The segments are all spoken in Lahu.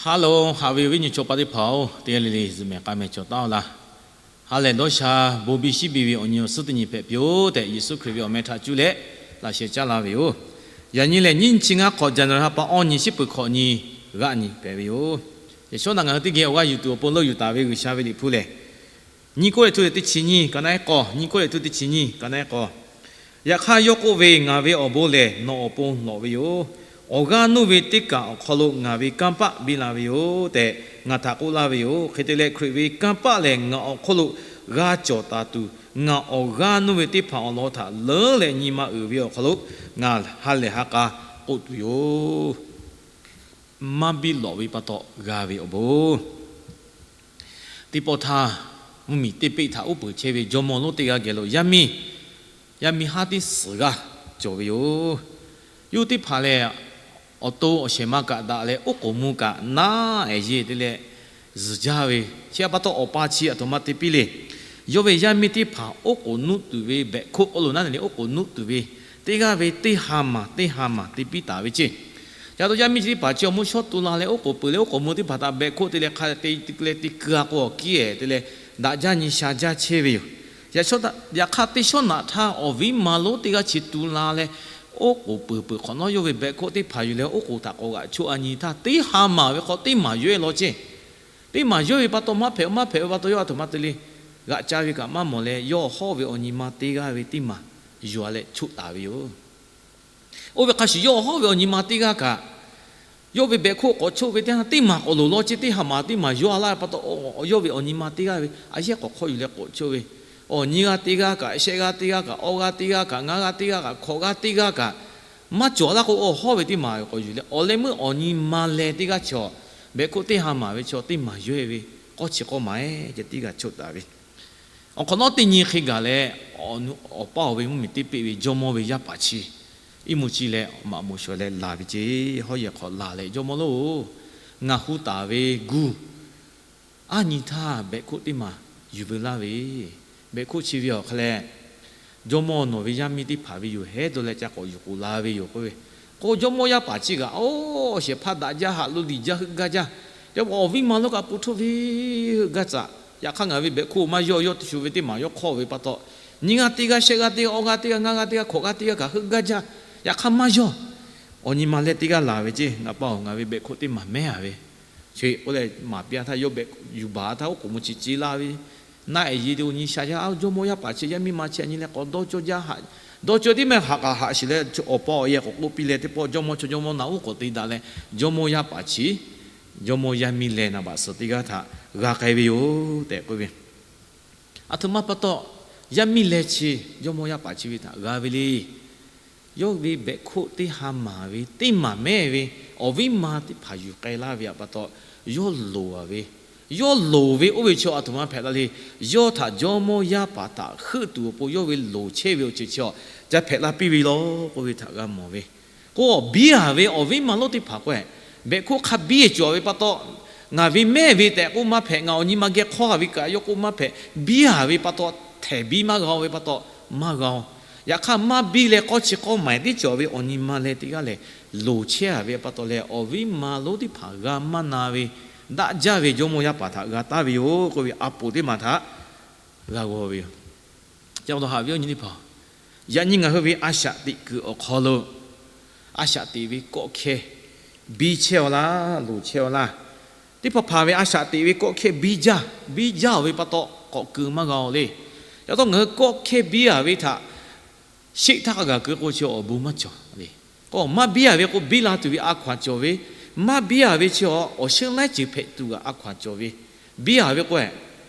Hello, haꞈ ve awˬ viˉ nyi chaw pa teˇ hpaˍ-oˬ, teˇ g'aˇ le le zuhꞈ mehˍ k'a mehˍ cawˬ taˉ-oˬ laˇ. Ha lehˬ dawˇ sha bon biˇ shiˉ biˇ ve awˬ nyi awˬ suhˉ teˇ nyi hpehꞈ piˇ-oˬ tehꞈ, Yeˍsuˆ Hkriꞈ ve awˬ meh htaꞈ cuˇ leh laꞈ sheh caˉ laˇ ve yoˬ. Yaꞈ nyi lehˬ, nyiˇ chi ngaˇ hk'awꞈ January ha pa awˇ nyi, shiˉ peuˬ hk'awꞈ nyi, g'aˆ nyi hpehꞈ ve yoˬ. Yaꞈ shawˉ naꞈ ngaˬ hui teˇ geh awˬ g'aˇ yuˬ tuˬ awˬ pon leuˆ yuˬ taˍ ve G'uiˬsha ve liꞈ hpu lehˬ, Nyiˇ Kawˇrenˍhtuˆ teˇ chi nyiˇ ka naˆ ehˉ k'awˇ, Nyiˇ Kawˇrenˍhtuˆ teˇ chi nyiˇ ka naˆ ehˉ k'awˇ. Yaꞈ hk'aˇ yawˇ k'oˆ ve, Ngaˬ ve awˬ bon lehˬ nawˬ awˬ pon lawꞈ ve yoˬ. Awˬ g'aˇ nuˇ ve teˇ kaꞈ awˬ hk'aw lo ngaˬ ve kanˇ paˆ biˇ la ve yoˬ tehꞈ ngaˬ htaꞈ k'oˆ laˇ ve yoˬ. Hk'e te leh, Hkriꞈ ve kanˇ paˆ lehˬ ngaˬ awˬ hk'oˆ lo g'a cawˬ taˍ tuˬ, ngaˬ awˬ g'aˇ nuˇ ve teˇ hpaˍ awˬ lawn htaꞈ leuˉ leh nyi ma uiˍ ve awˬ hk'aw lo ngaˬ ha lehˬ ha k'a k'oˆ tuˬ yoˬ. Maˇ biˇ lawꞈ ve pa taw g'a ve awˬ bon. Teˇ pawˆ htaˇ, mvuhˇmiˬ teˇ peˆ htaꞈ uˉ peunˍ chehˇ ve jawˇmawˇ lonˉ teˇ g'aˇ geh lo yaˇ miˇ, yaˇ miˇ haˉ teˇ suhˍ g'aˇ cawˬ ve yoˬ. Yawˇ teˇ hpaˍ lehˬ, awˬ to awˬ shehˍ ma kaꞈ daꞈ leh, oˉ k'oˍ mvuh kaꞈ naˉ ehˍ yeˬ te leh zuhˬ jaˇ ve, chi htaꞈ pa taw awˬ pa chi aˬ htoꞈ ma te piˇ le. Yawˇ ve yaˇ miˇ teˇ hpaˍ oˉ k'oˍ nuˆ tuˬ ve behꞈ hkoˆ k'oˆ lo naˉ leh, oˉ k'oˍ nuˆ tuˬ ve teˇ g'aˇ ve teˇ ha maˬ teˇ ha maˬ te piˇ taˍ ve ceˇ. Yaꞈ taw yaˇ miˇ chi teˇ hpaˍ chi awˬ mvuhˇ shawˉ tu la leh, oˉ k'oˍ peuˬ leh oˉ k'oˍ mvuh teˇ hpaˍ htaꞈ behꞈ hkoˆ te leh hk'a te leh te keu-a k'o, awˬ kiˉ-ehˍ te leh daꞈ jaˇ nyi sha jaˇ chehˇ ve yoˬ. Yaꞈ hk'aˇ, teˇ shawˉ naꞈ htaˇ awˬ viˉ ma lonˉ teˇ g'aˇ chi tu la leh, oˉ k'oˍ peuˬ peuˬ hk'awꞈ nawˉ yawˇ ve behꞈ hkoˆ teˇ hpaˍ yuˬ leh oˉ k'oˍ htaꞈ k'awꞈ g'aꞈ choˆ-a nyi htaˇ, teˇ ha maˬ ve hk'aw teˇ maˬ yawehˇ law ceˇ. Teˇ maˬ yawehˇ ve pa taw maˇ hpehꞈ, maˇ hpehꞈ ve pa taw yawˇ aˬ htoꞈ ma te le, g'aꞈ ca ve kaꞈ maˇ mawˬ leh, yawˇ hawˉ ve awˬ nyi ma teˇ g'aˇ ve teˇ maˬ yuˬ-a leh choˆ taˍ ve yoˬ. Oˇ ve hk'a shuˍ yawˇ hawˉ ve awˬ nyi ma teˇ g'aˇ kaꞈ, yawˇ ve behꞈ hkoˆ k'awꞈ choˆ ve teˇ ha teˇ maˬ k'awꞈ loˍ law ceˇ, teˇ ha maˬ teˇ maˬ yawˇ-a laˇ ve pa taw, yawˇ ve awˬ nyi ma teˇ g'aˇ ve a yehˉ k'awꞈ hk'awˇ yuˬ leh k'awꞈ choˆ ve, awˬ nyi g'aˇ teˇ g'aˇ kaꞈ, shehˆ g'aˇ teˇ g'aˇ kaꞈ, awˇ g'aˇ teˇ g'aˇ kaꞈ, ngaˇ g'aˇ teˇ g'aˇ kaꞈ, hkawꞈ g'aˇ teˇ g'aˇ kaꞈ, maˇ cawˬ laˇ k'o, awˬ hawˉ ve teˇ maˬ k'awꞈ yuˬ leh, awˬ leh meuˇ awˬ nyi ma leh teˇ g'aˇ chaw, behꞈ hkoˆ teˇ ha maˬ ve chaw teˇ maˬ yawehˇ ve, k'awˇ chi k'awˇ maˬ-ehˉ ceh tiˉ g'a choˆ taˍ ve. Awˬ hk'awꞈ nawˉ teˇ nyi hk'e gaˬ leh, awˬ pa awˬ ve mvuhˇmiˬ teˇ peˆ ve jawˇmawˇ ve yaˇ paˍ chi, iˉ mvuhˇ chi leh maꞈ moˍ shawˍ leh laˬ ve ceˇ. Hawˉ yehˬ hk'awꞈ laˬ leh, Jawˇmawˇ lonˉ-oˬ, ngaˬ hu taˍ ve guˇ aˉ nyi htaˇ behꞈ hkoˆ teˇ maˬ yuˬ veu laˇ ve, behꞈ hkoˆ chi ve awˬ hk'a leh, jawˇmawˇ nawˬ ve yaˇ miˇ teˇ hpaˍ ve yoˬ, heˉ dawˇ leh ca k'awꞈ yuˬ k'oˍ la ve yoˬ k'oˆ ve. K'o jawˇmawˇ yaˇ paˍ chi kaꞈ, oˇ shehˍ hpaˇ daꞈ jaˇ haꞈ, lo liꞈ jaˇ, heuˆ gaˇ jaˇ. Yaꞈ awˬ viˉ ma lonˉ kaꞈ pu htoˇ ve heuˆ gaˇ tcuh. Yaꞈ hk'aˇ ngaˬ ve behꞈ hkoˆ maˇ yawˇ, yawˇ te shu ve teˇ maˬ yawˇ hk'awˇ ve pa taw, nyiˇ g'aˇ teˇ g'aˇ, shehˆ g'aˇ teˇ g'aˇ, awˇ g'aˇ teˇ g'aˇ, ngaˇ g'aˇ teˇ g'aˇ, hkawꞈ g'aˇ teˇ g'aˇ kaꞈ heuˆ gaˇ jaˇ. Yaꞈ hk'aˇ maˇ yawˇ, awˬ nyi ma leh teˇ g'aˇ laˬ ve ceˇ, Ngaˬ pa-oˬ, ngaˬ ve behꞈ hkoˆ teˇ maˬ mehˉ-a ve, chi k'oˆ leh maˍ piˇ-a htaˇ, yawˇ behꞈ yuˬ baˬ htaˇ oˉ k'oˍ mvuh chi ce laˇ ve, naˆ ehˍ yeˬ te-o nyi sha jaˇ. Jawˇmawˇ yaˇ paˍ chi yaˇ miˇ ma chi aˬ nyi leh k'awꞈ dawˇ cawˇ jaˇ haꞈ, dawˇ cawˇ tiˉ mehˆ haꞈ k'aꞈ haꞈ shiˍ leh, awˬ pa awˬ e k'awꞈ k'oˆ piˇ leh, teˇ pawˆ jawˇmawˇ chaw jawˇmawˇ naꞈ uˉ k'awꞈ te daꞈ leh, jawˇmawˇ yaˇ paˍ chi, jawˇmawˇ yaˇ miˇ leh naˍ baꞈ suhˍ teˇ g'aˇ htaꞈ g'a k'ai ve yoˬ tehꞈ k'oˆ ve. Aˬ htoꞈ ma pa taw, yaˇ miˇ leh chi jawˇmawˇ yaˇ paˍ chi ve htaꞈ g'a ve le. Yawˇ ve behꞈ hkoˆ teˇ ha maˬ ve teˇ maˬ mehˉ ve awˬ viˉ ma teˇ hpaˍ yuˬ k'ai laˇ ve pa taw, yawˇ loˍ-a ve, yawˇ loˍ ve oˇ ve chaw aˬ htoꞈ ma hpehꞈ la le. Yawˇ htaꞈ jawˇmawˇ yaˇ paˍ htaꞈ heuˆ tuˬ awˬ pon yawˇ ve loˍ chehˇ ve awˬ ceuˬ chi-a ca hpehꞈ la piˇ ve law k'oˆ ve htaꞈ g'a mawˬ ve. K'o, biˇ-a ve awˬ viˉ ma lonˉ teˇ hpaˍ k'o-e, behꞈ hkoˆ hk'a biˇ cawˬ ve pa taw, ngaˬ ve mehˉ ve tehꞈ k'oˆ maˇ hpehꞈ, ngaˬ awˬ nyi ma geh hk'awˇ-a ve kaꞈ yawˇ k'oˆ maˇ hpehꞈ, biˇ-a ve pa taw, htehˍ biˇ maˇ g'a-o ve pa taw, maˇ g'a-o. Yaꞈ hk'aˇ maˇ biˇ leh k'awˇ chi k'awˇ maˬ-e tiˉ cawˬ ve awˬ nyi ma leh teˇ g'aˇ lehˬ, loˍ chehˇ-a ve pa taw leh, awˬ viˉ ma lonˉ teˇ hpaˍ g'a maˇ na ve, daꞈ jaˇ ve jawˇmawˇ yaˇ paˍ htaꞈ g'a taˍ ve yoˬ k'oˆ ve a poˍ teˇ maˬ htaꞈ g'a g'aw ve yoˬ. Ca pa taw haꞈ ve awˬ nyi teˇ hpaˍ, yaꞈ nyi ngaˬ hui ve a shaꞈ teꞈ kuiˬ awˬ hk'aw lo, a shaꞈ teꞈ ve kawˆ hkehˇ biˇ chehˇ-aw laˇ, loˍ chehˇ-aw laˇ. Teˇ hpaˍ hpaˍ ve a shaꞈ teꞈ ve kawˆ hkehˇ biˇ jaˇ, biˇ jaˇ-a ve pa taw k'awꞈ keu maˇ g'a-o le. Yaꞈ taw ngaˬ hui kawˆ hkehˇ biˇ-a ve htaꞈ sheˆ htaˇ hk'a gaˬ keu k'o chi awˬ bon maˇ cawˬ le. K'o, maˇ biˇ-a ve k'o, biˇ la tuˬ ve a hkaw-anˬ cawˬ ve, maˇ biˇ-a ve chi-a awˬ shinˉ laiˉ ceuˬ hpehꞈ tuˬ kaꞈ a hkaw-anˬ cawˬ ve, biˇ-a ve k'o-e,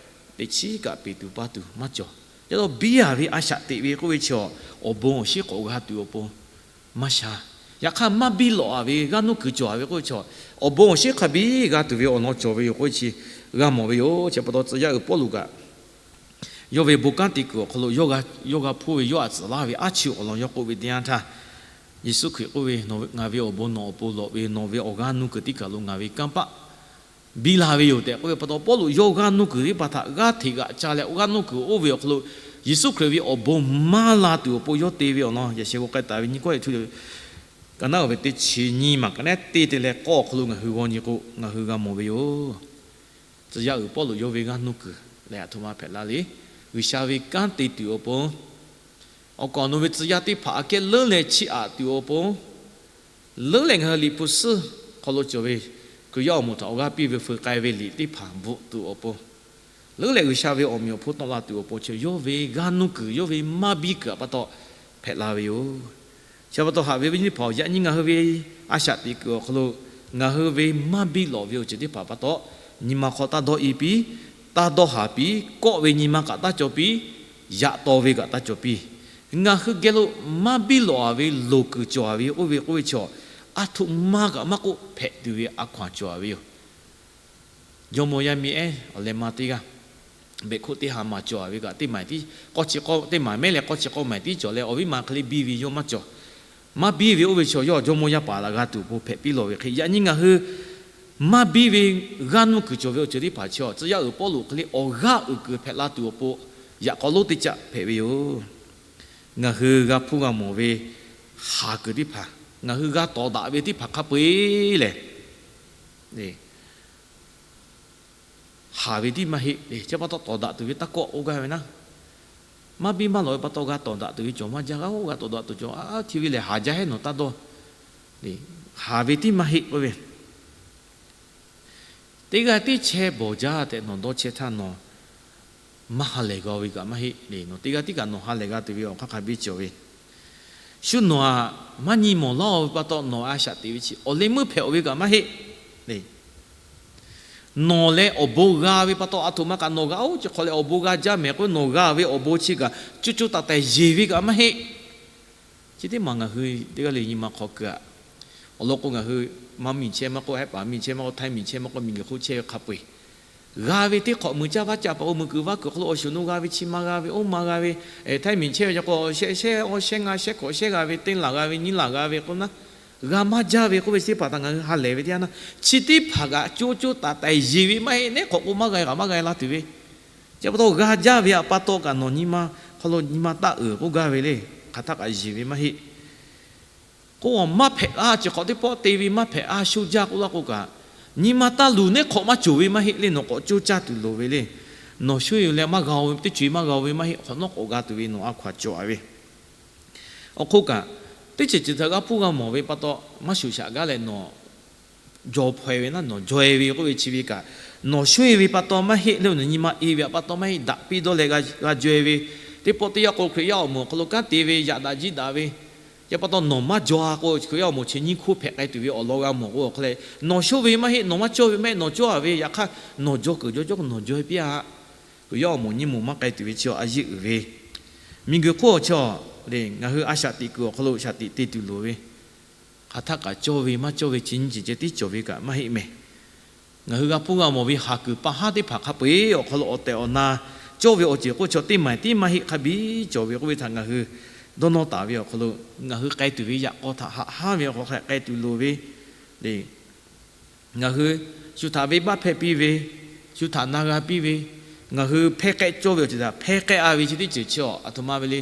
teꞈ chiˉ kaꞈ peˍ tuˬ paˇ tuˬ maˇ cawˬ. Yaꞈ taw biˇ-a ve a shaꞈ teꞈ ve k'oˆ ve chi-a, awˬ bon awˬ shinˉ k'awꞈ g'a tuˬ awˬ pon maˇ sha. Yaꞈ hk'aˇ maˇ biˇ lawꞈ-a ve g'aˇ nuˇ kuiˬ cawˬ-a ve k'oˆ ve chi, awˬ bon awˬ shinˉ hk'a biˇ g'a tuˬ ve awˬ lawn cawˬ ve yoˬ k'oˆ ve chi g'a mawˬ ve yoˬ. Chi pa taw tcuh yaˇ uiˍ Pawˇluꞈ kaꞈ, yawˇ ve bon kanˉ te kuiˬ awˬ hk'aw lo yawˇ g'a hpu ve yawˇ htaꞈ tcuhˍ laˇ ve aˉ chi awˬ lawn yawˇ k'oˆ ve teˇ yanˇ htaˇ, Yeˍsuˆ Hkriꞈ k'oˆ ve, Ngaˬ ve awˬ bon nawˬ awˬ pon lawꞈ ve, nawˬ ve awˬ g'aˇ nuˇ kuiˬ teˇ kaˬ lo ngaˬ ve kanˇ paˆ biˇ la ve yoˬ tehꞈ k'oˆ ve pa taw, Pawˇluꞈ yawˇ g'aˇ nuˇ kuiˬ teˇ hpaˍ htaꞈ g'aˇ hteꞈ g'aꞈ ca leh, awˬ g'aˇ nuˇ kuiˬ oˇ ve awˬ hk'aw lo Yeˍsuˆ Hkriꞈ ve awˬ bon maˇ la tuˬ awˬ pon yawˇ te ve awˬ lawn yaꞈ sheh g'aw k'ai taˍ ve nyi kawˇ e htu Ka naˉ ve teˇ chi nyi maˬ ka naˉ teˇ te leh k'awˇ awˬ hk'aw lo ngaˬ hui g'aw nyi k'o, ngaˬ hui g'a mawˬ ve yoˬ. Tcuh yaˇ uiˍ Pawˇluꞈ yawˇ ve g'aˇ nuˇ kuiˬ leh aˬ htoꞈ ma hpehꞈ la le. G'uiˬsha ve kanˉ te tuˬ awˬ pon, awˬ kaˍ awˬ nu ve tcuh yaˇ teˇ hpaˍ aꞈ kehˉ leuˉ leh chiˇ aꞈ tuˬ awˬ pon, leuˉ leh ngaˬ hui Liꞈ hpu suhˉ hk'aw lo cawˬ ve Hkriꞈ yaˇ awˬ moˍ htaꞈ awˬ g'aˇ piˇ ve, feu k'ai ve liꞈ teˇ hpaˍ bvuhꞈ tuˬ awˬ pon, leuˉ leh G'uiˬsha ve awˬ meꞈ awˬ hponˇ tawˆ la tuˬ awˬ pon chi yawˇ ve g'aˇ nuˇ kuiˬ, yawˇ ve maˇ biˇ kuiˬ aꞈ pa taw hpehꞈ la ve yoˬ. Chi pa taw haꞈ ve awˬ viˉ nyi hpaˍ-oˬ, yaꞈ nyi ngaˬ hui ve a shaꞈ teꞈ kuiˬ awˬ hk'aw lo ngaˬ hui ve maˇ biˇ lawꞈ ve awˬ ceuˬ teˇ hpaˍ pa taw, nyi ma hk'aw taˇ dawˇ i piˇ, taˇ dawˇ haˍ piˇ, kawˆ ve nyi ma kaꞈ taˇ cawˬ piˇ, yaꞈ taw ve kaꞈ taˇ cawˬ piˇ. Ngaˬ hui geh lo maˇ biˇ lawꞈ-a ve loˍ kuiˬ cawˬ-a ve oˇ ve k'oˆ ve chaw, aˬ htoꞈ ma kaꞈ maˇ k'oˆ hpehꞈ tuˬ ve a hkaw-anˬ cawˬ-a ve yoˬ. Jawˇmawˇ yaˇ miˇ ehˉ awˬ leh ma teˇ g'aˇ, behꞈ hk'oˆ teˇ ha maˍ cawˬ-a ve kaꞈ, teˇ maˬ tiˉ k'awˇ chi k'awˇ, teˇ maˬ mehˉ leh k'awˇ chi k'awˇ maˬ tiˉ cawˬ leh, awˬ viˉ ma hk'e le biˇ ve yawˇ maˇ cawˬ. Maˇ biˇ ve oˇ ve chaw yawˇ jawˇmawˇ yaˇ paˍ laꞈ g'a tuˬ awˬ pon hpehꞈ piˇ lawˬ ve hk'e, yaꞈ nyi ngaˬ hui maˇ biˇ ve g'aˇ nuˇ kuiˬ cawˬ ve awˬ ceuˬ teˇ hpaˍ chi tcuh yaˇ uiˍ Pawˇluꞈ hk'e le awˬ g'aˇ uiˍ kuiˬ hpehꞈ la tuˬ awˬ pon, yaꞈ k'aw lonˉ teˇ caˆ hpehꞈ ve yoˬ. Ngaˬ hui g'a hpuˇ g'a mawˬ ve haˍ kuiˬ teˇ hpaˍ, ngaˬ hui g'a tawˍ daꞈ ve teˇ hpaˍ hk'a peu-eˬ lehˬ, haˍ ve tiˉ maˇ heˆ le. Chi pa taw tawˍ daꞈ tuˬ ve taˇ kawˆ k'oˆ gaˇ ve naˉ, maˇ biˇ maˇ lawꞈ ve pa taw g'a tawˍ daꞈ tuˬ ve cawˬ maˇ jaˇ. G'a oˇ g'a tawˍ daꞈ tuˬ cawˬ, a hti ve lehˬ haˍ jaˇ heˆ nawˬ taˇ dawˇ. Haˍ ve tiˉ maˇ heˆ k'oˆ ve, teˇ g'aˇ tiˉ chehˇ bawˬ jaˇ tehꞈ nawˬ dawˇ chehˇ htaˇ nawˬ maˇ ha lehˬ g'a ve kaꞈ maˇ heˆ le. Nawˬ teˇ g'aˇ tiˉ kaꞈ nawˬ ha lehˬ g'a tuˬ ve awˬ hk'aˇ hk'a biˇ cawˬ ve, shu nawˬ aꞈ maˇ nyi mawˬ laˇ-o ve pa taw nawˬ a shaꞈ teꞈ ve chi awˬ leh meuˇ hpehꞈ-o ve kaꞈ maˇ heˆ le. Nawˬ leh awˬ bon g'a ve pa taw aˬ htoꞈ ma kaꞈ nawˬ g'a-oˬ chi hk'aw leh awˬ bon g'a jaˇ mehˍ k'o, nawˬ g'a ve awˬ bon chi kaꞈ co co taiˍ taiˍ yeˬ ve kaꞈ maˇ heˆ. Chi teˇ maˬ ngaˬ hui teˇ g'aˇ le nyi ma hk'aw keu-a. Awˬ lawn k'o, ngaˬ hui maˇ miˬ chehˇ maˇ k'oˆ, ehˉ paˍ miˬ chehˇ maˇ k'oˆ, htaiˇ miˬ chehˇ maˇ k'oˆ, miˬguiˬ hk'oˆ chehˇ ve hk'a peu-eˬ, g'a ve teˇ hk'awꞈ muiˬ caˇ vaˇ caˇ pa k'o, muiˬ kuiˬ vaˇ kuiˬ hk'aw lo awˬ shuˍ nu g'a ve, chi ma g'a ve, oˇ ma g'a ve, htaiˇ miˬ chehˇ ve yaꞈ k'o shehˆ shehˆ awˇ shehˆ ngaˇ shehˆ hkawꞈ shehˆ g'a ve, teˇ laˬ g'a ve, nyiˇ laˬ g'a ve k'oˆ naˉ, g'a maˇ jaˇ ve k'oˆ ve chi teˇ hpaˍ htaꞈ ngaˬ hui ha lehˬ ve teˇ yanˇ naˉ, chi teˇ hpaˍ kaꞈ co co taiˍ taiˍ yeˬ ve maˇ heˆ. Neˉ hk'awꞈ k'o maˇ g'a, g'a maˇ g'a la tuˬ ve, chi pa taw g'a jaˇ ve aꞈ pa taw kaꞈ nawˬ nyi ma hk'aw lo nyi ma taˇ uiˍ k'oˆ gaˇ ve le. Hk'aˬ htaˇ kaꞈ yeˬ ve maˇ heˆ. K'o, maˇ hpehꞈ-a, chi hk'awꞈ teˇ pawˆ te ve maˇ hpehꞈ-a, sho jaˇ k'oˆ laˇ k'o kaꞈ, nyi ma taˇ luˬ neˉ hk'awꞈ maˇ cawˬ ve maˇ heˆ le. Nawˬ k'awꞈ coˇ caˇ tuˬ loˍ ve le. Nawˬ sho-e ve leh maˇ g'a-o ve, teˇ co-e maˇ g'a-o ve maˇ heˆ. Hk'awꞈ nawˉ k'awꞈ g'a tuˬ ve nawˬ a hkaw-anˬ cawˬ-a ve. Awˬ hk'oˆ kaꞈ, teˇ ceuˬ ceuˬ htaꞈ g'a hpuˇ g'a mawˬ ve pa taw maˇ shuˍ shaꞈ gaˇ leh nawˬ jaw hpaw-e ve naˉ, nawˬ jaw-e ve k'oˆ ve chi ve kaꞈ, nawˬ sho-e ve pa taw maˇ heˆ le. Nawˬ nyi ma e ve aꞈ pa taw maˇ heˆ. Daꞈ piˇ dawˇ leh g'a jaw-e ve, teˇ pawˆ teˇ yanˇ k'o Hkriꞈ yaˇ awˬ moˍ awˬ hk'aw lo kanˉ te ve, yaꞈ daꞈ jiˇ daꞈ ve, chi pa taw nawˬ maˇ jaw-a k'o, Hkriꞈ yaˇ awˬ moˍ chi nyiˇ hk'oˆ hpehꞈ k'ai tuˬ ve awˬ lawn g'a mawˬ k'o, awˬ hk'aw leh nawˬ sho ve maˇ heˆ, nawˬ maˇ cawˇ ve maˇ heˆ, nawˬ cawˇ-a ve. Yaꞈ hk'aˇ nawˬ jaw kuiˬ jaw cawˇ k'o nawˬ jaw-e piˇ-a. Hkriꞈ yaˇ awˬ moˍ nyiˇ moˍ maˇ k'ai tuˬ ve chi a yeˇ uiˍ ve, miˬguiˬ hk'oˆ chi le, ngaˬ hui a shaꞈ teꞈ kuiˬ awˬ hk'aw lo shaꞈ teꞈ te tuˬ loˍ ve, hk'aˬ htaˇ kaꞈ cawˇ ve maˇ cawˇ ve chi nyiˇ ceuˬ ceh tiˉ cawˬ ve kaꞈ maˇ heˆ mehˍ. Ngaˬ hui g'a hpuˇ g'a mawˬ ve haˍ kuiˬ pa haˉ teˇ hpaˍ hk'a peu-eˬ awˬ hk'aw lo awˬ tehˬ awˬ na cawˇ ve awˬ ceuˬ k'oˆ chaw teˇ maˬ tiˉ maˇ heˆ, hk'a biˇ cawˬ ve k'oˆ ve htaꞈ ngaˬ hui dawˇ nawˇ taˍ ve awˬ hk'aw lo, ngaˬ hui k'ai tuˬ ve yaꞈ k'aw htaꞈ haꞈ haˉ ve awˬ hk'aw hk'a k'ai tuˬ loˍ ve le. Ngaˬ hui shu htaꞈ venˇbaˆ hpehˇ piˇ ve, shu htaꞈ na g'a piˇ ve, ngaˬ hui hpehˇ k'ehˆ cawˇ ve awˬ ceuˬ htaꞈ hpehˇ k'ehˆ-a ve chi teˇ ceuˬ chi aˬ htoꞈ ma ve le.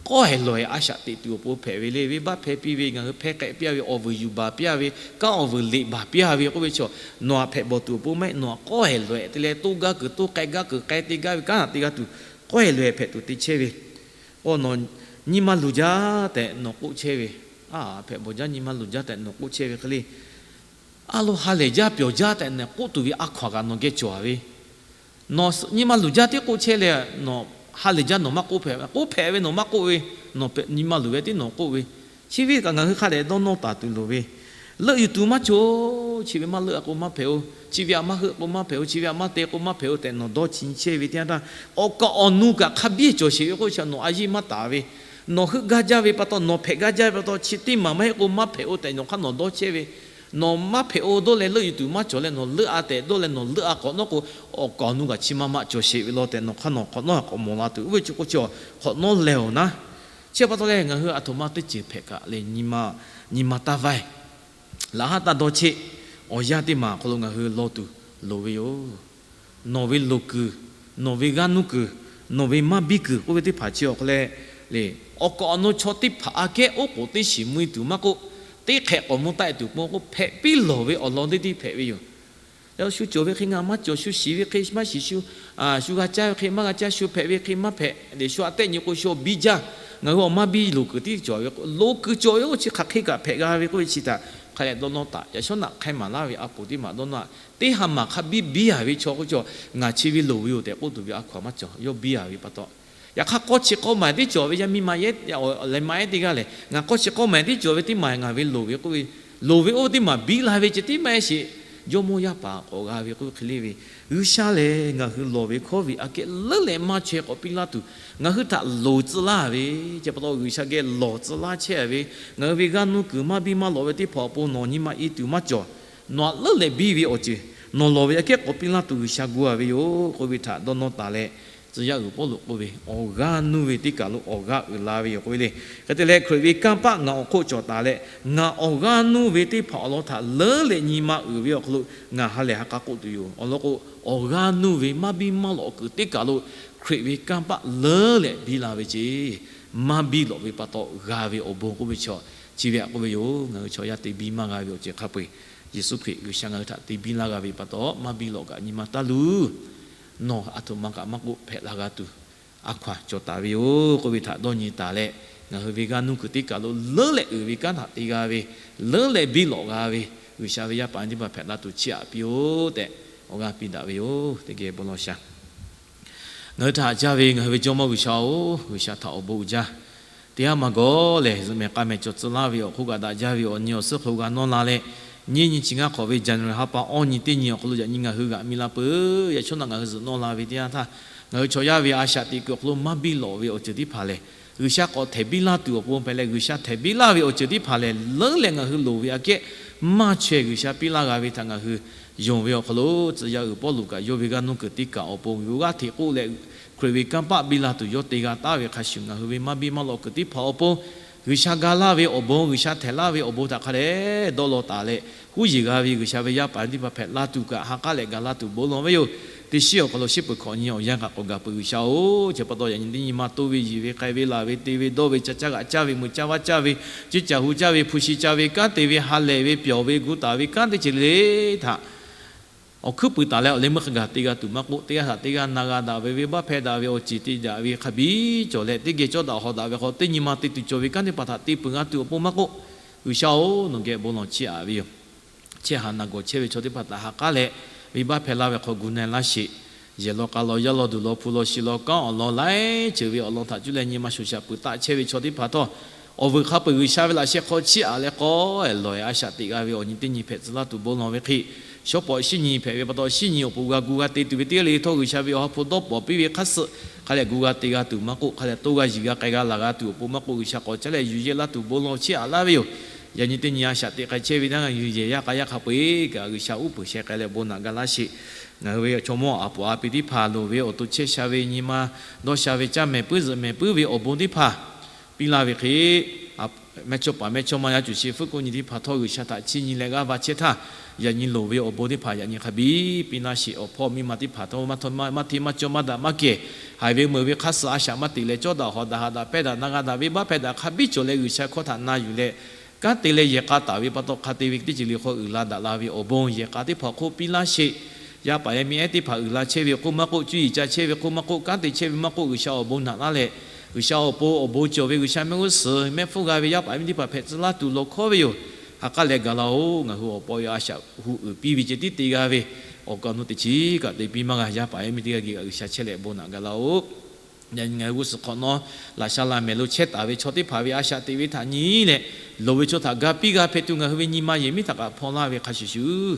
K'awehˬ lawehˬ a shaꞈ teꞈ tuˬ awˬ pon hpehꞈ ve le. Venˇbaˆ hpehˇ piˇ ve, ngaˬ hui hpehˇ k'ehˆ piˇ-a ve, awˬ vuiˬ yuˬ baˬ piˇ-a ve, kanˉ awˬ vuiˬ leꞈ baˬ piˇ-a ve k'oˆ ve chi, nawˬ htaꞈ hpehꞈ bawˬ tuˬ awˬ pon maˇ heˆ. Nawˬ htaꞈ k'awehˬ lawehˬ te leh toˇ gaˇ kuiˬ toˇ, k'ai gaˇ kuiˬ k'ai, te gaˇ ve kanˉ htaꞈ te g'a tuˬ, k'awehˬ lawehˬ hpehꞈ tuˬ te chehˇ ve. Nawˬ nyi ma luˬ jaˇ tehꞈ nawˬ k'oˆ chehˇ ve, a, hpehꞈ bawˬ jaˇ, nyi ma luˬ jaˇ tehꞈ nawˬ k'oˆ chehˇ ve hk'e le. A lo ha lehˬ jaˇ pyawˬ jaˇ tehꞈ nawˬ k'oˆ tuˬ ve a hkaw-anˬ kaꞈ nawˬ geh cawˬ-a ve. Nawˬ nyi ma luˬ jaˇ tiˉ k'oˆ chehˇ leh, nawˬ ha lehˬ jaˇ nawˬ maˇ k'oˆ hpehꞈ, k'oˆ hpehꞈ ve nawˬ maˇ k'oˆ ve, nawˬ nyi ma luˬ ve tiˉ nawˬ k'oˆ ve, chi ve kaꞈ ngaˬ hui hk'a dehꞈ dawˇ nawˇ taˍ tuˬ loˍ ve. Leuˆ yuˬ tuˬ maˇ cawˬ, chi ve maˇ leuˆ-a k'o maˇ hpehꞈ-o, chi ve aꞈ maˇ heuˆ k'o maˇ hpehꞈ-o, chi ve aꞈ maˇ te k'o maˇ hpehꞈ-o tehꞈ nawˬ dawˇ chi nyi chehˇ ve teˇ yanˇ htaˇ, awˬ kaˍ awˬ nu kaꞈ hk'a biˇ cawˬ sheˍ ve k'oˆ chi nawˬ a yiˇ maˇ taˍ ve, nawˬ heuˆ gaˇ jaˇ ve pa taw, nawˬ hpehꞈ gaˇ jaˇ ve pa taw, chi teˇ maˬ maˇ heˆ k'o maˇ hpehꞈ-o tehꞈ nawˬ hk'aˇ nawˬ dawˇ chehˇ ve, nawˬ maˇ hpehꞈ-o dawˇ leh leuˆ yuˬ tuˬ maˇ cawˬ leh nawˬ leuˆ-a tehꞈ dawˇ leh nawˬ leuˆ-a k'awꞈ nawˉ k'o, awˬ kaˍ awˬ nu kaꞈ chi ma ma cawˬ sheˍ ve law tehꞈ nawˬ hk'aˇ nawˬ k'awꞈ nawˉ k'awꞈ mawˬ la tuˬ oˇ ve chi k'o chi k'awꞈ nawˉ leh-oˬ naˉ. Chi pa taw leh ngaˬ hui aˬ htoꞈ ma teˇ ceuˬ hpehꞈ kaꞈ leh, nyi ma taˇ vaiˇ, laꞈ haˉ taˇ dawˇ cheˆ, awˬ yanˇ teˇ maˬ awˬ hk'aw lo ngaˬ hui law tuˬ loˍ ve yoˬ. Nawˬ ve loˍ kuiˬ, nawˬ ve g'aˇ nuˇ kuiˬ, nawˬ ve maˇ biˇ kuiˬ k'oˆ ve teˇ hpaˍ chi awˬ hk'aw leh le, awˬ kaˍ awˬ nu chaw teˇ hpaˍ aꞈ kehˉ oˉ k'oˍ teˇ shiˍ mui tuˬ maˇ k'oˆ, teˇ hk'ehꞈ k'awꞈ mvuh taˆ tuˬ pon k'oˆ hpehꞈ piˇ lawˬ ve awˬ lawn teˇ tiˉ hpehꞈ ve yoˬ. Yaꞈ shu cawˬ ve hk'e ngaˬ maˇ cawˬ, shu shiˍ ve hk'e maˇ shiˍ, shu, shu g'a caˇ ve hk'e maˇ g'a caˇ, shu hpehꞈ ve hk'e maˇ hpehꞈ, shu aꞈ tehˆ nyi k'o shu awˬ biˇ jaˇ. Ngaˬ hui awˬ maˇ biˇ loˍ kuiˬ tiˉ cawˬ ve, loˍ kuiˬ cawˬ ve oˇ chi hk'aˬ hk'e kaꞈ hpehꞈ g'a ve k'oˆ ve chi htaꞈ hk'a lehˬ dawˇ nawˇ taˍ. Yaꞈ shawˉ naꞈ hk'ai maˍ laˇ ve a poˍ teˇ maˬ dawˇ nawˇ, teˇ ha maˬ hk'a biˇ biˇ a ve chaw k'oˆ cawˬ, ngaˬ chi ve loˍ ve yoˬ tehꞈ k'oˆ tuˬ ve a hkaw aˬ maˇ cawˬ, yawˇ biˇ a ve pa taw. Yaꞈ hk'aˇ k'awˇ chi k'awˇ maˬ tiˉ cawˬ ve yaˇ miˇ ma ehˉ, lehˬ maˇ ehˉ teˇ g'aˇ lehˬ, ngaˬ k'awˇ chi k'awˇ maˬ tiˉ cawˬ ve teˇ maˬ ngaˬ ve loˍ ve k'oˆ ve, loˍ ve oˇ teˇ maˬ biˇ la ve ceh tiˉ maˇ ehˉ sheˍ. Jawˇmawˇ yaˇ paˍ k'awꞈ g'a ve k'oˆ ve hk'e le ve, G'uiˬsha lehˬ ngaˬ hui lawˬ ve hkawˇ ve aꞈ kehˉ leuˉ leh maˇ chaweh k'awꞈ piˇ laˇ tuˬ, ngaˬ hui htaꞈ loˍ tcuh laˇ ve, chi pa taw G'uiˬsha geh lawˬ tcuh laˇ chehˇ ve, ngaˬ hui ve g'aˇ nuˇ kuiˬ maˇ biˇ maˇ lawꞈ ve teˇ hpaˍ awˬ pon nawˬ nyi ma i tuˬ maˇ cawˬ. Nawˬ aꞈ leuˉ leh biˇ ve awˬ ceuˬ, nawˬ lawˬ ve aꞈ kehˉ k'awꞈ piˇ laˇ tuˬ G'uiˬsha gu a ve yoˬ k'oˆ ve htaꞈ dawˇ nawˇ taˍ leh, tcuh yaˇ uiˍ Pawˇluꞈ k'oˆ ve, awˬ g'aˇ nuˇ ve teˇ kaˬ lo awˬ g'aˇ uiˍ la ve yoˬ k'oˆ ve le. Hk'e te leh Hkriꞈ ve kanˇ paˆ ngaˬ awˬ hk'oˆ cawˬ taˍ leh, ngaˬ awˬ g'aˇ nuˇ ve teˇ hpaˍ awˬ lawn htaꞈ leuˉ leh nyi ma uiˍ ve awˬ hk'aw lo ngaˬ ha lehˬ ha k'a k'oˆ tuˬ yoˬ. Awˬ lawn k'o, awˬ g'aˇ nuˇ ve maˇ biˇ maˇ lawꞈ kuiˬ teˇ kaˬ lo Hkriꞈ ve kanˇ paˆ leuˉ leh biˇ la ve ce. Maˇ biˇ lawꞈ ve pa taw g'a ve awˬ bon k'oˆ ve chaw, chi ve aꞈ k'oˆ ve yoˬ. Ngaˬ hui chaw yaˇ te biˇ maˇ g'a ve awˬ ceuˬ hk'a peu-eˬ, Yeˍsuˆ Hkriꞈ G'uiˬsha ngaˬ hui htaꞈ te biˇ laˇ g'a ve pa taw, maˇ biˇ lawꞈ kaꞈ nyi ma taˇ luˬ. Nawˬ aˬ htoꞈ ma kaꞈ maˇ k'oˆ hpehꞈ la g'a tuˬ a hkaw aˬ cawˬ taˍ ve yoˬ k'oˆ ve htaꞈ dawˇ nyi taˍ leh, ngaˬ hui ve g'aˇ nuˇ kuiˬ teˇ kaˬ lo leuˉ leh uiˍ ve kanˉ htaꞈ te g'a ve, leuˉ leh biˇ lawꞈ g'a ve, G'uiˬsha ve yaˇ paˍ teˇ hpaˍ hpehꞈ la tuˬ chiˇ aꞈ piˇ-oˆ tehꞈ awˬ g'aˇ piˇ daꞈ ve yoˬ. Teˇ geh bon lawˬ sha. Ngaˬ hui htaꞈ haꞈ jaˇ ve ngaˬ hui ve Jawˇmawˇ G'uiˬsha-oˬ, G'uiˬsha htaꞈ awˬ bon uiˍ jaˇ. Teˇ haˉ maˇ gawˬ lehˬ, zuhꞈ mehˍ k'a mehˍ cawˬ tcuh laˇ ve awˬ hk'oˆ kaꞈ daꞈ jaˇ ve awˬ nyi awˬ suhˉ hk'aw g'a nawˇ la leh, nyiˇ nyi chi ngaˇ hk'awꞈ ve January ha pa awˇ nyi teˇ nyi awˬ hk'aw lo yaꞈ nyi ngaˬ hui g'aꞈ mi la peuˬ. Yaꞈ shawˉ naꞈ ngaˬ hui zuhꞈ nawˇ la ve teˇ yanˇ htaˇ, ngaˬ hui chaw yaˇ ve a shaꞈ teꞈ kuiˬ awˬ hk'aw lo maˇ biˇ lawꞈ ve awˬ ceuˬ teˇ hpaˍ lehˬ, G'uiˬsha k'awꞈ htehˍ biˇ laˇ tuˬ awˬ pon hpehꞈ leh, G'uiˬsha htehˍ biˇ laˇ ve awˬ ceuˬ teˇ hpaˍ lehˬ, leuˉ leh ngaˬ hui loˍ ve aꞈ kehˉ maˇ chaweh G'uiˬsha piˇ laˇ g'a ve htaꞈ ngaˬ hui yonˍ ve awˬ hk'aw lo, tcuh yaˇ uiˍ Pawˇluꞈ kaꞈ yawˇ ve g'aˇ nuˇ kuiˬ teˇ kaˬ awˬ pon yuˬ g'aˇ hteꞈ k'oˆ leh, Hkriꞈ ve kanˇ paˆ biˇ la tuˬ yawˇ te g'a taˍ ve hk'a shuˍ, ngaˬ hui ve maˇ biˇ maˇ lawꞈ kuiˬ teˇ hpaˍ awˬ pon G'uiˬsha ga laˇ ve awˬ bon, G'uiˬsha htehˍ laˇ ve awˬ bon htaꞈ hk'a dehꞈ dawˇ law taˍ leh, huˉ yeˬ g'a ve G'uiˬsha ve yaˇ paˍ teˇ hpaˍ hpehꞈ la tuˬ kaꞈ ha k'aˉ leh ga laˇ tuˬ bon lawˬ ve yoˬ. Teˇ shiˉ awˬ hk'aw lo shiˉ peuˬ hkawꞈ nyi awˬ yanˇ kaꞈ k'awꞈ gaˬ peuˬ G'uiˬsha-oˬ, chi pa taw yaꞈ nyi teˇ nyi ma toˇ ve, yiˬ ve, k'ai ve, laˬ ve, te ve, dawˇ ve, ca caˇ g'aꞈ caˇ ve, meuꞈ caˇ vaˇ caˇ ve, ceˇ caˬ hu caˇ ve, hpu shi ca ve, kanˉ te ve, ha lehˬ ve, pyawˬ ve, gu taˍ ve kanˉ teˇ ceuˬ le le htaꞈ awˬ hkuiˉ puiˍ taˍ leh awˬ leh meuˇ hk'a gaˬ te g'a tuˬ maˇ k'oˆ, teˇ g'aˇ htaꞈ teˇ g'aˇ na g'a daꞈ ve, venˇbaˆ hpehˇ daꞈ ve awˬ ceuˬ te daꞈ ve hk'a biˇ cawˬ leh, teˇ geh cawˇ daꞈ hawˍ daꞈ ve hk'aw teˇ nyi ma te tuˬ cawˬ ve kanˉ teˇ hpaˍ htaꞈ te peuˬ g'a tuˬ awˬ pon maˇ k'oˆ, G'uiˬsha-oˬ, nawˬ geh bon lawˬ chiˇ aꞈ ve yoˬ. Chehˇ haꞈ na gawˬ chehˇ ve chaw teˇ hpaˍ htaꞈ ha k'aˉ leh, venˇbaˆ hpehˇ laˇ ve hk'aw gu na laˇ sheˍ. Yehˬ law k'a law, yaˇ law duˬ law, hpu law shi law, kanˉ awˬ lawn laiˉ ceuˬ ve awˬ lawn htaꞈ cuˇ leh nyi ma shoˍ shaꞈ peuˬ taˆ chehˇ ve chaw teˇ hpaˍ htawˇ, awˬ vuiˬ hk'a peu-eˬ G'uiˬsha ve laꞈ sheh hk'aw chiˇ aꞈ leh k'awꞈ lawˬ-e a shaꞈ teꞈ g'a ve awˬ nyi teˇ nyi hpehꞈ tcuh laˇ tuˬ bon lawˬ ve hk'e, shawˉ pawˍ shiˉ nyi hpehꞈ ve pa taw, shiˉ nyi awˬ pon g'a gu g'a te tuˬ ve teˇ g'aˇ le le htawˇ, G'uiˬsha ve awˬ ha hpu dawˇ pawˍ piˇ ve hk'a suh hk'a leh gu g'a te g'a tuˬ maˇ k'oˆ, hk'a leh toˇ g'a yiˬ g'a k'ai g'a laˬ g'a tuˬ awˬ pon maˇ k'oˆ, G'uiˬsha k'awꞈ caˉ leh yuˬ yehˇ laˇ tuˬ bon lawˬ chiˇ aꞈ laˇ ve yoˬ. Yaꞈ nyi teˇ nyi a shaꞈ teꞈ k'ai chehˇ ve htaˇ, yuˬ yehˬ yaˇ k'a yaˇ hk'a peu-eˬ kaꞈ G'uiˬsha uˉ peunˍ sheh k'ai leh bon naꞈ ga laˇ sheˍ. Ngaˬ hui ve chaw mawˇ aˬ poˍ a pi teˇ hpaˍ loˍ ve awˬ to chehˇ sha ve, nyi ma dawˇ sha ve, caˇ mehˍ puiˉ zuhꞈ mehˍ puiˉ ve awˬ bon teˇ hpaˍ piˇ laˇ ve hk'e, mehˇchawˇpaˍ mehˇchawˇma yaˇ cuˬ chi fuˉ k'oˆ nyi teˇ hpaˍ htawˇ G'uiˬsha htaꞈ chiˇ nyi leh g'aˇ va chehˇ htaˇ, yaꞈ nyi loˍ ve awˬ bon teˇ hpaˍ yaꞈ nyi hk'a biˇ piˇ laˇ sheˍ. Awˬ hpawˇ miˇ ma teˇ hpaˍ htawˇ maˇ hteˇ maˇ cawˇ maˇ daꞈ maˇ kehˬ, haiˬ ve meuˬ ve hk'a suh a shaꞈ maˇ teꞈ leh cawˇ daꞈ hawˍ daꞈ haꞈ daꞈ pehˇ daꞈ na g'a daꞈ venˇbaˆ hpehˇ daꞈ hk'a biˇ cawˬ leh G'uiˬsha hkawˇ htaꞈ na yuˬ leh kanˉ te leh yehˬ k'a taˍ ve pa taw, hk'a te ve teˇ ceuˬ le hk'aw uiˍ la daꞈ la ve awˬ bon yehˬ k'a teˇ hpaˍ hk'oˆ piˇ laˇ sheˍ. Yaˇ paˍ yaˇ miˇ ehˉ teˇ hpaˍ uiˍ la chehˇ ve hk'oˆ maˇ k'oˆ, cuˇ yiˍ ca chehˇ ve hk'oˆ maˇ k'oˆ, kanˉ te chehˇ ve maˇ k'oˆ, G'uiˬsha awˬ bon naꞈ laˇ leh, G'uiˬsha awˬ pon awˬ bon cawˬ ve G'uiˬsha mehˆ g'uˇ suhˍ mehˆ hpfuhˇ g'a ve yaˇ paˍ yaˇ miˇ teˇ hpaˍ hpehꞈ tcuh laˇ tuˬ lawˬ hkawˉ ve yoˬ. Ha k'aˉ leh ga laˇ-oˬ. Ngaˬ hui awˬ paw ve a shaꞈ hu uiˍ piˇ ve ceh tiˉ te g'a ve, awˬ kaˍ awˬ nu teˇ chiˉ kaꞈ te piˇ maˇ g'a. Yaˇ paˍ yaˇ miˇ teˇ g'aˇ geh kaꞈ G'uiˬsha chehˇ leh bon naꞈ ga laˇ-oˬ. Yaꞈ nyi ngaˬ hui g'uˇ suhˍ hk'awꞈ nawˉ laꞈ sha laꞈ mehˍ lo chehˇ taˍ ve chaw teˇ hpaˍ ve a shaꞈ teꞈ ve htaꞈ nyi leh, loˍ ve chaw htaꞈ ga piˇ g'a hpehꞈ tuˬ ngaˬ hui ve nyi ma yehˬ miˉ htaꞈ kaꞈ hpaw laˇ ve hk'a shuˍ shuˍ,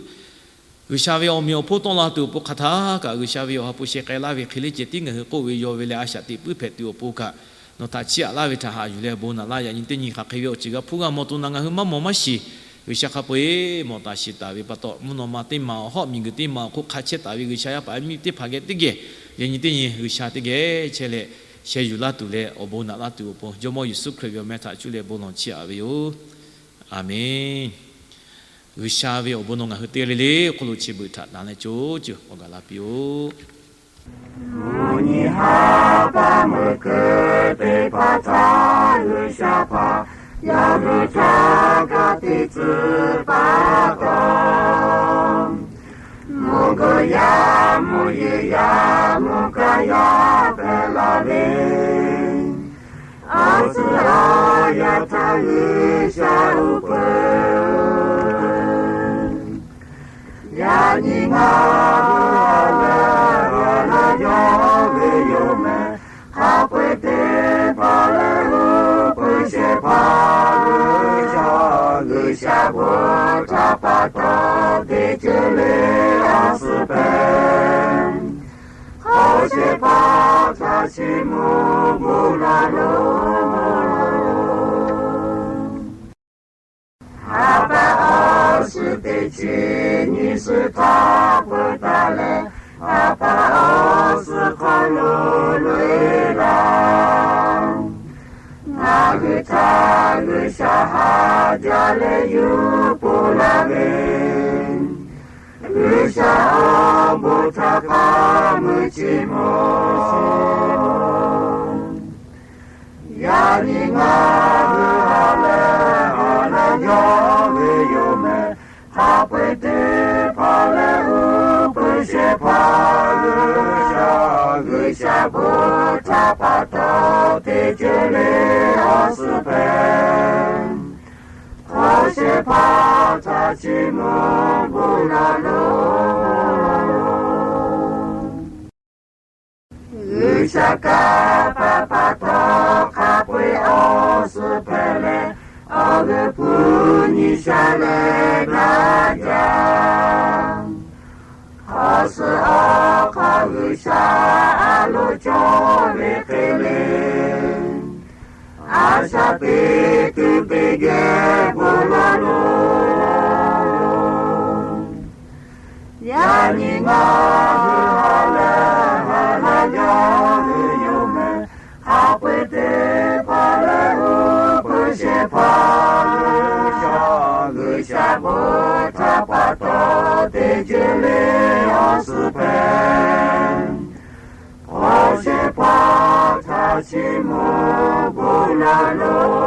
G'uiˬsha ve awˬ meꞈ awˬ hponˇ tawˆ la tuˬ awˬ pon hk'a htaˇ kaꞈ G'uiˬsha ve awˬ ha hpu sheh k'ai laˇ ve hk'e le ceh tiˉ ngaˬ hui k'oˆ ve yaw ve leh a shaꞈ teꞈ puiˉ hpehꞈ tuˬ awˬ pon kaꞈ, nawˬ htaꞈ chiˇ aꞈ laˇ ve htaꞈ haꞈ yuˬ leh bon naꞈ laˇ. Yaꞈ nyi teˇ nyi hk'aˬ hk'e ve awˬ ceuˬ g'a hpuˇ g'a maw to na ngaˬ hui maˇ mawˬ maˇ shiˍ. G'uiˬsha hk'a peu-eˬ mawˬ taˍ shiˍ taˍ ve pa taw, mvuhˇ naw ma teˇ maˬ awˬ hawˉ miˬguiˬ teˇ maˬ awˬ hk'oˆ hk'a chehˇ taˍ ve G'uiˬsha yaˇ paˍ yaˇ miˇ teˇ hpaˍ geh teˇ geh, yaꞈ nyi teˇ nyi G'uiˬsha teˇ geh chehˇ leh sheh yuˬ laˇ tuˬ leh awˬ bon naꞈ laˇ tuˬ awˬ pon Jawˇmawˇ Yeˍsuˆ Hkriꞈ ve awˬ meh htaꞈ cuˇ leh bon lawˬ chiˇ aꞈ ve yoˬ. Aˍmenˍ. G'uiˬsha ve awˬ bon nawˬ ngaˬ hui teˇ g'aˇ le le hk'oˆ lo chi beuꞈ htaꞈ tanˍ leh co ceuˬ k'awꞈ gaˬ la piˇ-oˆ. Nyi ha pa meuꞈ keu teˇ hpaˍ htaꞈ G'uiˬsha hpaˍ Yaˇ hui htaꞈ ka tiꞈ tcuh pa taw, mvuhˇ g'uˇ yaˇ mvuhˇ yeˬ yaˇ mvuhˇ kaˇ yaˇ hpehꞈ la ve, awˬ suhˍ awˬ yaˇ htaꞈ G'uiˬsha uˉ peunˍ. Yaꞈ nyi ngaˬ hui a leh a leh yawˇ ve yoˬ meh, hk'a peu-eˬ teˇ hpaˍ leh uˉ peunˍ shehˍ hpaˇ G'uiˬsha, G'uiˬsha bon htaꞈ pa taw teˇ ceuˬ le awˬ suhˍ hpehꞈ. Hk'aw shehˍ hpaˇ htaꞈ chiˇ mvuh bon lawˬ loˬ. A pa awˬ suhˍ teˇ chi nyi suhˍ htaˇ peuˬ taˍ leh, a pa awˬ suhˍ hk'aw lo loꞈ-e laˇ. Ngaˬ hui htaꞈ G'uiˬsha haꞈ jaˇ leh yuˬ pon laˇ ve, G'uiˬsha awˬ bon htaꞈ hk'a meuˇ chiˇ mvuh. Yaꞈ nyi ngaˬ hui a leh a leh yawˇ ve yoˬ meh, hk'a peu-eˬ teˇ hpaˍ leh uˉ peunˍ shehˍ hpaˇ G'uiˬsha, G'uiˬsha bon htaꞈ pa taw teˇ ceuˬ le awˬ suhˍ hpehꞈ. Hk'aw shehˍ hpaˇ htaꞈ chiˇ mvuh bon lawˬ loˬ. G'uiˬsha kanˇ paˆ pa taw hk'a peu-eˬ awˬ suhˍ hpehꞈ leh, awˬ g'euˆ hpu nyi sha leh daꞈ jaˇ. Awˬ suhˍ awˬ hk'aw G'uiˬsha a loˍ cawˇ ve hk'e le, a shaꞈ teꞈ tuˬ teˇ geh bon lawˬ loˬ. Yaꞈ nyi ngaˬ hui a leh a leh yawˇ ve yoˬ meh, hk'a peu-eˬ teˇ hpaˍ leh uˉ peunˍ shehˍ hpaˇ G'uiˬsha, G'uiˬsha bon htaꞈ pa taw teˇ ceuˬ le awˬ suhˍ hpehꞈ. Hk'aw shehˍ hpaˇ htaꞈ chiˇ mvuh bon lawˬ loˬ.